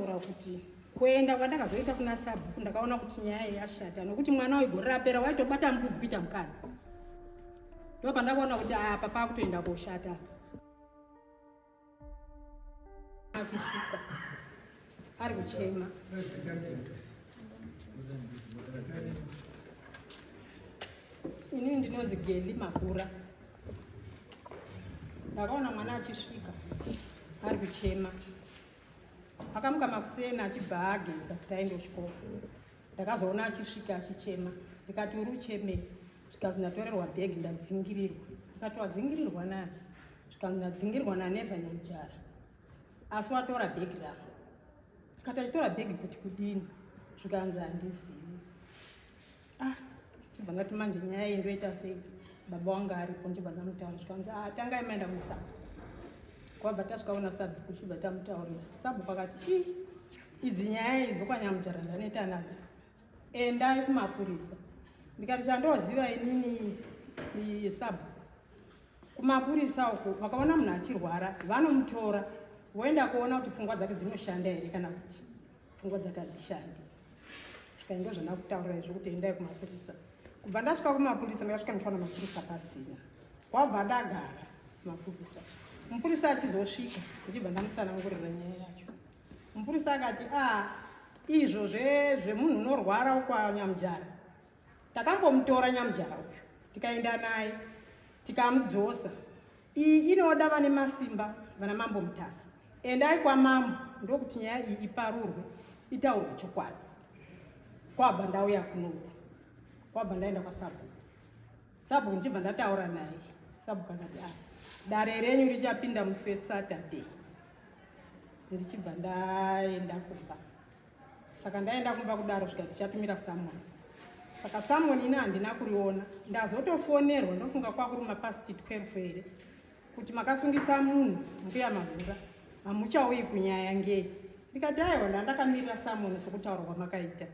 Kuti kuenda kwandakazoita kuna sabhuku ndakaona kuti nyaya iyi yashata nokuti mwana uyu gore rapera waitobata mbudzi kuita mukadzi ndo pandakaona kuti apa pakutoenda koshata achisvika ari kuchema Ini ndinonzi Geli Makura. Ndakaona mwana achisvika ari kuchema. Akamuka makuseni achibva ageza kuti aende kuchikoro. Ndakazoona achisvika achichema. Ndikati uri uchemei? Zvikanzi ndatorerwa bhegi ndadzingirirwa. Ndikati wadzingirirwa nani? Zvikanzi ndadzingirirwa naNeva Nyamujara. Asi watora bhegi rangu. Ndikati achitora bhegi kuti kudini? Zvikanzi handizivi. Ah, chibva ndati manje nyaya iyi ndoita sei baba wanga aripo ndibva ndamutaura zvikanzi ah, tangai maenda kumusabhuku kwabva tasvika kuna sabhuku chibva tamutaurira sabhuku akati chii idzi nyaya idzi kwanyamujara ndaneta nadzo endai kumapurisa ndikati chandoziva inini sabhuku kumapurisa uko vakaona munhu achirwara vanomutora voenda kuona kuti pfungwa dzake dzinoshanda here kana kuti pfungwa dzake hadzishandi svikai ndozvandakutaurira izvo kuti endai kumapurisa kubva ndasvika kumapurisa ndakasvika ndichiwana mapurisa pasina kwabva ndagara mapurisa mupurisa achizosvika ndichibva ndamutsanangurira nyaya yacho mupurisa akati a ah, izvo zvemunhu unorwara ukwanyamujara Takambomutora nyamujara uyu tikaenda naye tikamudzosa. Iyi inoda vane masimba vana mambo Mutasa. Endai kwamambo ndokuti nyaya iyi iparurwe itaurwe chokwadi. Kwabva ndauya kunoku. Kwabva ndaenda kwasabhuku. Sabhuku ndichibva ndataura naye. Sabhuku akati ah, dare renyu richapinda musi weSaturday. Ndichibva ndaenda kumba. Saka ndaenda kumba kudaro zvika tichatumira samon. Saka samon ini handina kuriona. Ndazotofonerwa ndofunga kwakuruma past 12 here kuti makasungisa munhu mbuya Mavhura hamuchauyi kunyaya ngei. Ndikati aiwa ndandakamirira samon sokutaura kwamakaita.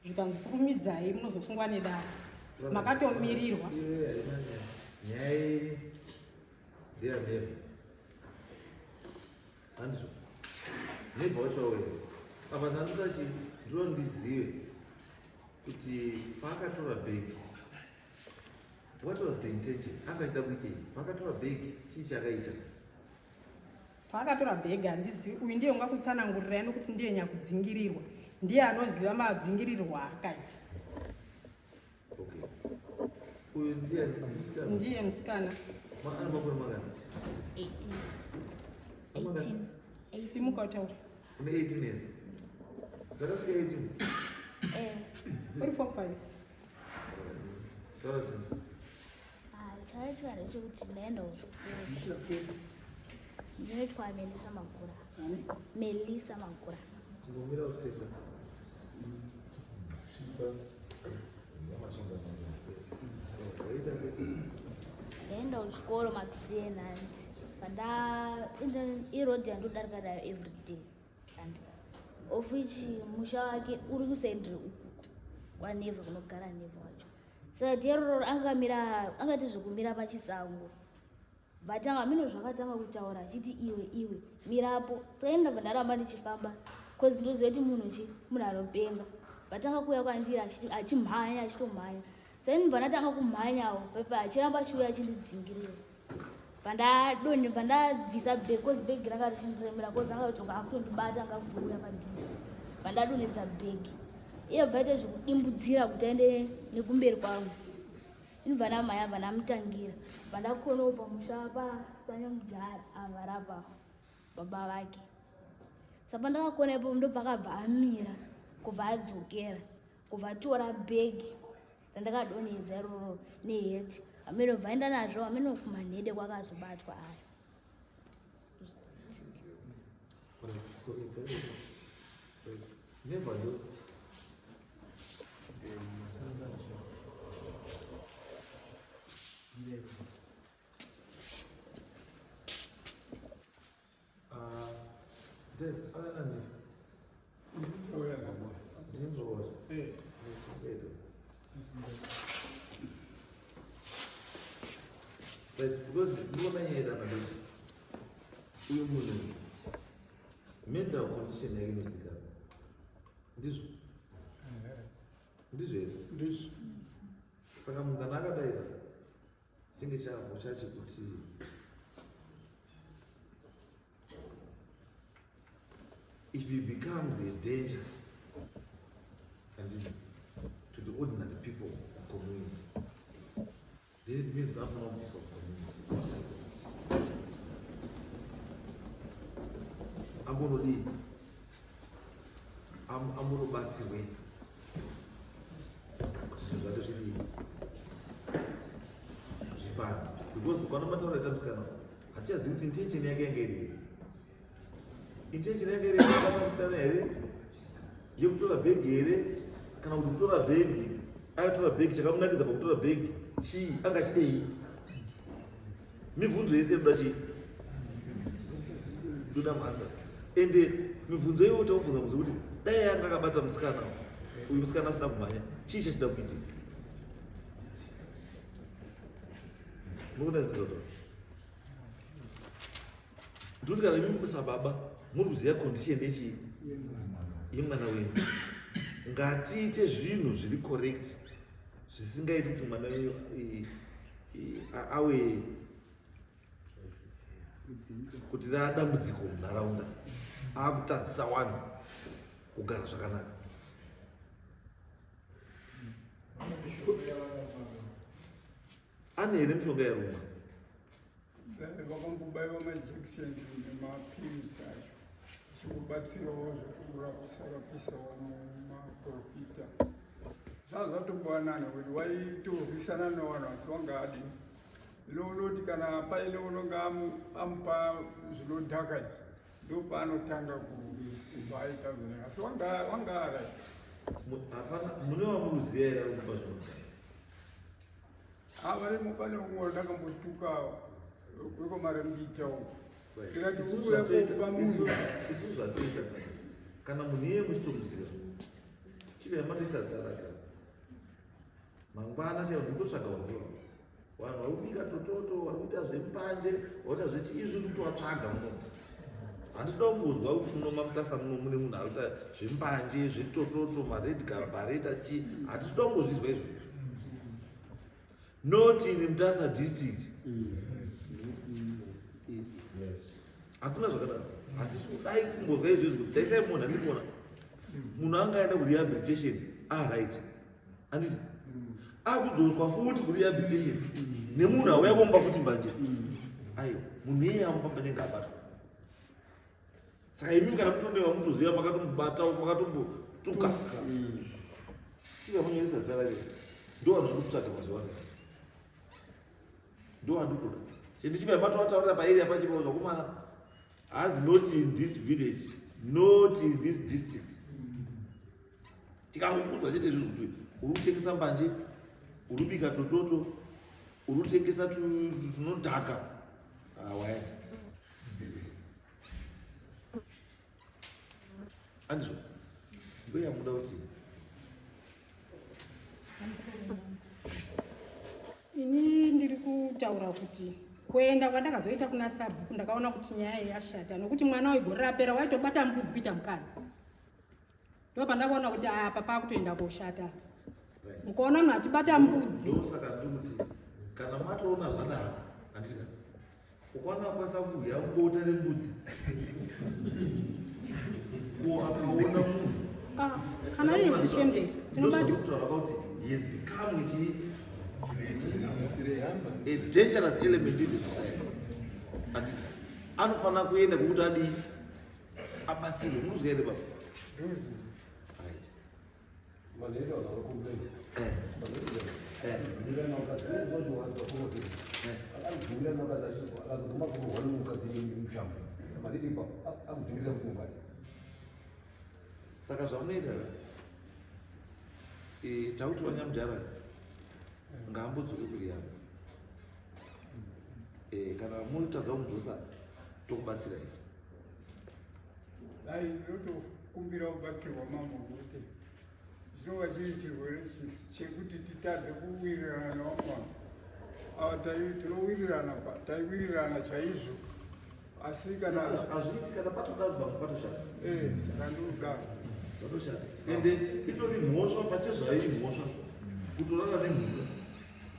Zvikanzi kurumidzai munozosungwa nedare. Makatomirirwa. Nyaya yenyu ndeya Handizvo. Nebva wacho wauya. Apa ndandoda chi ndinoda ndizive kuti paakatora bhegi what was the intention anga achida kuitei paakatora bhegi chii chaakaita paakatora bhegi handizivi uyu ndiye ungakutsanangurirai nokuti ndiye nyakudzingirirwa ndiye anoziva madzingirirwa aakaita Okay. Uyu ndiye musikana. Ndiye musikana. Ana makore mangani? 18. 18. Simuka utaure. Une 18 years. Dzakasvika 18. Eh. Uri form 5. Taura dzinza. Ah, chakaitika ndechekuti ndaenda kuchikoro. Ndinoitwa Melissa Magura. Melissa Magura. Chimbomira utseka. Ndaenda kuchikoro makuseni and panda iroad yandodarika nayo everyday and of which musha wake uri kusaidri uku kwanevha kunogara nevha wacho saka tierororo angamira angati zvekumira pachisango but anga mino zvakatanga kutaura achiti iwe iwe mirapo saka ini ndabva ndaramba ndichifamba bcause ndoziva kuti munhu chi munhu anopenga vatanga kuuya kwandiri achimhanya achitomhanya saka ini ndibva ndatanga kumhanyawo pepa achiramba achiuya achindidzingirira vandadonhe vandabvisa bag cause bag ranga richindiremera cause anga kutonga akutondibata anga kutouya padhuze vandadonhedza bag iye bva aita zvekudimbudzira kuti aende nekumberi kwangu inobva namai abva ndamutangira bva ndakonawo pamusha pasanyamujara ava rapa baba vake saka ndakakona ipo ndopakabva amira kubva adzokera kubva atora bhegi randakadonhedza iroro neheti amene bva aenda nazvo amene kumanhede kwakazobatwa ayo Never do. Because ndikuona nyaya yedu apa ndoti uyu munhu. Mental condition yake inozikanwa. Ndizvo? Ndizvo here? Ndizvo. Saka munhu kana akadai chinenge chakucha chekuti if he becomes a danger and to the ordinary people community, then it means anofanira kubviswa community. Ambonodii? Ambonobatsirwe kuti zvinhu zvake zvidii, zvifambe, because ukaona mataura aita musikana, hatichazivi kuti intention yake yange iri here. Intention yake iri yekubata musikana here, yekutora bhegi here, kana kuti kutora bhegi, akatora bhegi, chakamunakidza pakutora bhegi chii, anga chidei? Mibvunzo yese inoda chii? Ndoda maanswers. Ende mibvunzo iyoyo takubvunza mubvunzo kuti dai anga akabata musikana uyu, musikana asina kumhanya, chii chachida kuitika? Mukuona zvinotaura? Ndikuti kana imi sababa muri kuziva condition yechii yemwana wenyu, ngatiite zvinhu zviri correct, zvisingaiti kuti mwana wenyu awe kuti raadambudziko munharaunda, akutadzisa vanhu kugara zvakanaka. Ane here mishonga yarumwa? Vakambobaiwa majekiseni nemapirisi acho, zvichikubatsirawo zvekurapisa rapisawo mumaprofita. Zvava zvatombowanana kuti waitorwisana nevanhu, asi wanga adini, unoti kana paine unonga amupa zvinodhaka izvi, ndopaanotanga kubva aita zvinhu, asi wanga arai. Hapana mune wamuruziva here ari kupa zvinodhaka? Varimo. Pane umwe ndakambotuka wekwamarambita uko. Ndikati Isusu ukuya zvatoita- kopa munhu. Isusu zvatoita, kana munhu iye muchitomuziva, chibva matoisa zita rake mangwana chaivo, ndikutotsvaga vanhu ivavo, vanhu vari kubika tototo, vari kuita zvemupanje, vari kuita zvechi izvi, ndikutovatsvaga muno. Handitoda kumbozwa kuti muno maMutasa muno mune munhu ari kuita zvembanje, zvetototo, mared bareta, chii. Hatitoda kumbozvizwa izvo, not in Mutasa District. Hakuna zvakadaro. Hatisi kudai kumbozwa izvozvo kuti taisai munhu. Handiri kuona munhu angaenda kurehabilitation, alright, handiti akudzoswa futi kurehabilitation nemunhu auya komupa futi mbanje? Aiwa, munhu iyeye amupa mbanje ngaabatwa. Saka imimi kana mutonewa mutoziva makatombobata, makatombotuka, chika munyoresa zita rake. Ndo vanhu vari kutsvaga mazuva ano, ndo vanditoda. Chendichiva matovataurira paarea pachipauzwa kumana hazi, not in this village, not in this district. Tikangokudzwa chete izvozvo kuti uri kutengesa mbanje, uri kubika tototo, uri kutengesa tunodhaka, waenda. Andizvo? Mbuya, muda kuti Ini ndiri kutaura kuti kuenda kwandakazoita kuna sabhuku, ndakaona kuti nyaya iyi yashata, nokuti mwana uyu gore rapera waitobata mbudzi kuita mukadzi. Ndo pandakaona kuti apa pakutoenda koshata, mukaona munhu achibata mbudzi. Ndosaka ndiri kuti kana matoona zvadaro, handiti ukaona akwanisa kudya bota rembudzi, ko akaona munhu? Ah, kana iye sichemberi tinobata. Ndozvakutaura kuti he has become a dangerous element in the society, handiti anofanira kuenda kwekuti adii, abatsirwe. Munozwa here, baba? Right. Manheru akakomplain. Dzingirana mukadzi wacho, akadzingirana mukadzi, akazoguma kurohwa nemukadzi nemushambo. Manheru ipapo akudzingirira kuti mukadzi. Saka zvamunoita, tauti wanyamujara ngaambodzoke kurehab. Kana munotadza kumudzosa, tokubatsirai. Dai ndinotokumbira kubatsirwa, mambo, kuti zvinova chiri chirwere chekuti titadze kuwirirana nevamwe vanhu ava. Tinowirirana, taiwirirana chaizvo. Asi kana Hazviiti kana patodaro pamwe patoshata. Saka ndikudaro. Zvatoshata. Ende itori mhosva pachezvayo, imhosva kutorara nemhuka,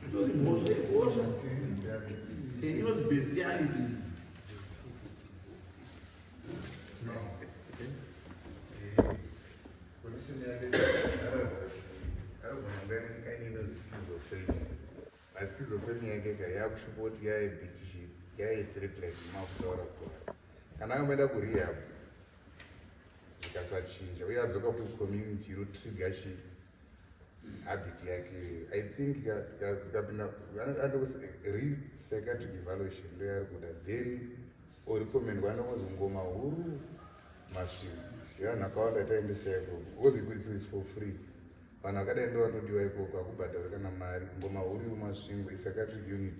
itori mhosva, imhosva. Inonzi bestiality. Condition yake arogona kunge aine inonzi schizophrenia. Maschizophrenia yake ka yakushupa kuti yaye bitishi, yaye threat like makutaura kutaura. Kana akamboenda kurehab zvikasachinja uye adzoka futi kucommunity, inotrigger chi habit yake. I think ikapinda re-psychiatric evaluation ndo yaari kuda, then orecommendwa anongozi Ngoma Huru, Masvingo. Vanhu akawanda taendesa ikoko because is for free. Vanhu vakadai ndo vanodiwa ikoko, hakubhadharwe kana mari. Ngoma Huru iri Masvingo, ipsychiatric unit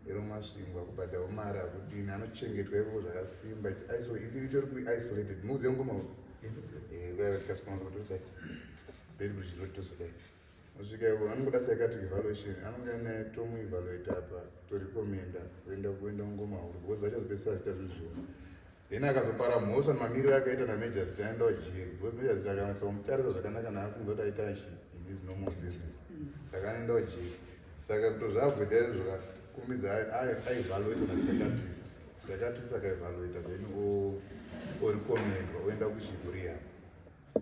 iri Masvingo, hakubhadharwe mari, hakudini, anochengetwa ikoko zvakasimba. Itori kuisolated. Mukuziva Ngoma Huru? Tikasvika kutodai Beitbridge Road, tozodai osvika iko, anongoda psychiatric evaluation, anonge naye, tomuevaluate apa, torecommenda kuenda Ngoma Huru because achazopedzisira aziita zvinhu zviona. Then akazopara mhosva nemamiriro akaita namajor, aenda kujeri because major akanatsa kumutarisa zvakanaka naafunza kuti aita chi in his normal senses, saka anoenda kujeri. Saka kutozviavoida izvo, zvakakumbidza aevaluate napsychiatrist. Psychiatrist akaevaluata, then orecommendwa oenda kuchikurehab.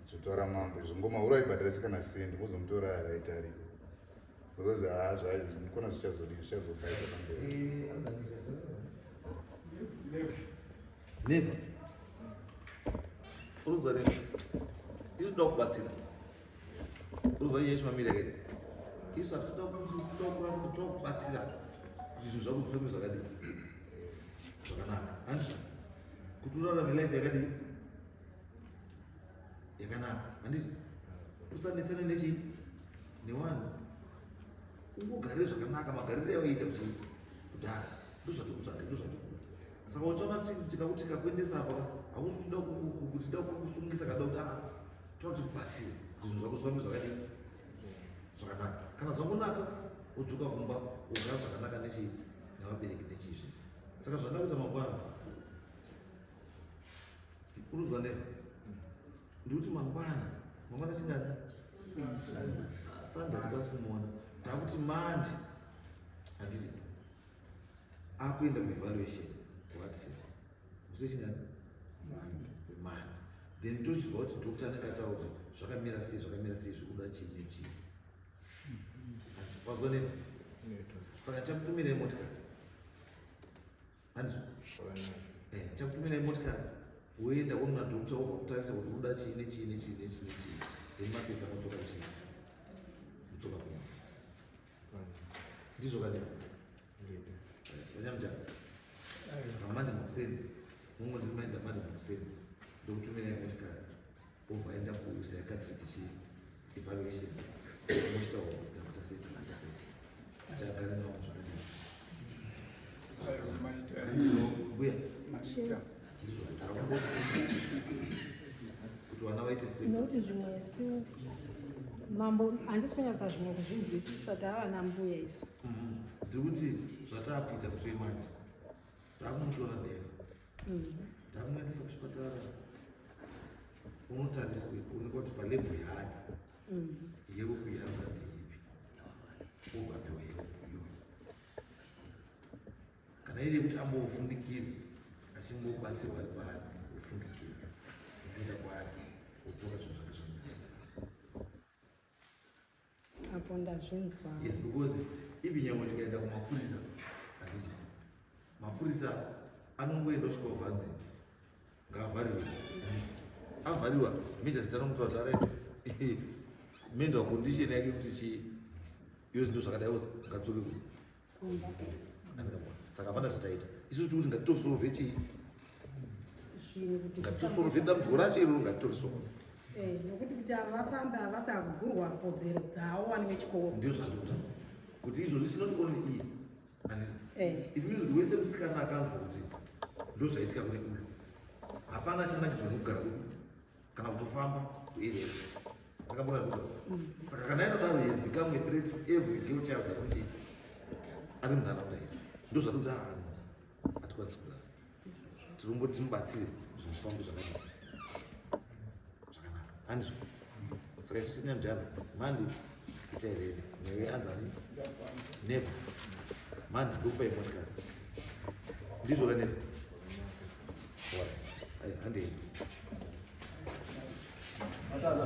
Zvotaura mambo izvo, Ngoma Huru aibhadharisi kana sendi, mozomutora araiti ariko because haa zvakona zvichazodii, zvichazobhaisa pamberi. Never urikuzwa nini? Isu toda kubatsira. Urikuzwa nyaya yechimamiri yakaita? Isu hatitoda kurasa, toda kubatsira kuti zvinhu zvako zvifambe zvakadii, zvakanaka, handiti? Kuti urarame life yakadii, yakanaka, handiti? Usanetsane nechii, newanhu, ungogarire zvakanaka magariro awaiita kuti kudhara. Ndozvatikutsvaga, ndozvatikuda. Saka uchaona tikakuti tikakuendesa apa, hakusi kuti tida kukusungisa kada kuti aa toda tikubatsire kuti zvinhu zvako zvifambe zvakadii, zvakanaka. Kana zvangonaka, wodzoka kumba, wogara zvakanaka nechii, nevabereki, nechii zvese. Saka zvanda kuita mangwana, uruzwa neva, ndikuti mangwana, mangwana chingani? Sunday tikwanisi kumuona. Takuti Monday, handiti? Akuenda kuevaluation watsi musi wechingani? WeMonday. Then tochizwa kuti doctor anenge ataura kuti zvakamira sei, zvakamira sei, zvikuda chii nechii. Wazwa neva? Saka ndichakutumirai motikari, handizvo? Ndichakutumirai motikari, woenda wonoona doctor, wobva kutarisa kuti unoda chii nechii nechii nechii nechii, then mapedza motsoka chii, motsoka kumba. Ndizvo kadii vanyamuja? Saka Monday makuseni, mumwe ndimaenda Monday makuseni, ndokutumirai motikari, wobva aenda kupsychiatric chi evaluation, mochitaura kuti takuta sei, takaita sei, achagara navo zvakadii. Aiwa, maita. Mbuya. Maita. Ndizvo takungoti kuti vana vaite sei. Nokuti zvimwe si mambo handisi kunyatsa zvimwe kuzvinzwisisa, tava nambuya isu. Ndiri kuti zvataakuita kuti manje taakumutora ndeva, taakumuendesa kuchipatara, unotariswa kuonekwa kuti palevel yaari yeroku yaanoda ndeipi, obva apiwa yeroku iyoyo. Kana iri yekuti ambofundikire, achimbobatsirwa ari paari, ofundikira, oenda kwaari, odzoka, zvinhu zvake zvakanaka. Apo ndazvinzwa. Yes, because even nyangwe tikaenda kumapurisa, handiti mapurisa anongoenda osvika obvanzi ngaavhariwe, avhariwa, major anomutora kuti alright, mental condition yake kuti chii, iyo zinto zvakadai, ozi ngadzoke kumba. Saka hapana zvataita isusu, tikuti ngatitosolve chii? Zvinhu kuti Ngatitosolve dambudziko racho iroro, ngatitosolve. Nokuti kuti ava vafambe havasagurwa kodzero dzavo vana vechikoro. Ndizvo zvandikutaura kuti izvozvi sinoti only iye, handiti? Eh. It means kuti wese musikana akanzwa kuti ndo zvaitika kune uyu, hapana chanakidzwa nekugara uku kana kutofamba kuarea. Akambona kuti saka kana inodaro, he has become a threat to every girl child akuti ari munharaunda isi. Ndo zvatikuti ahano hatikwanisi kudaro. Tirimboti timubatsire zvimufambo zvakanaka zvakanaka, handizvo? Saka isu senyamujana mandi itai ready newe anzani never mandi ndokupai motikari, ndizvo ka never? Handei. Atana.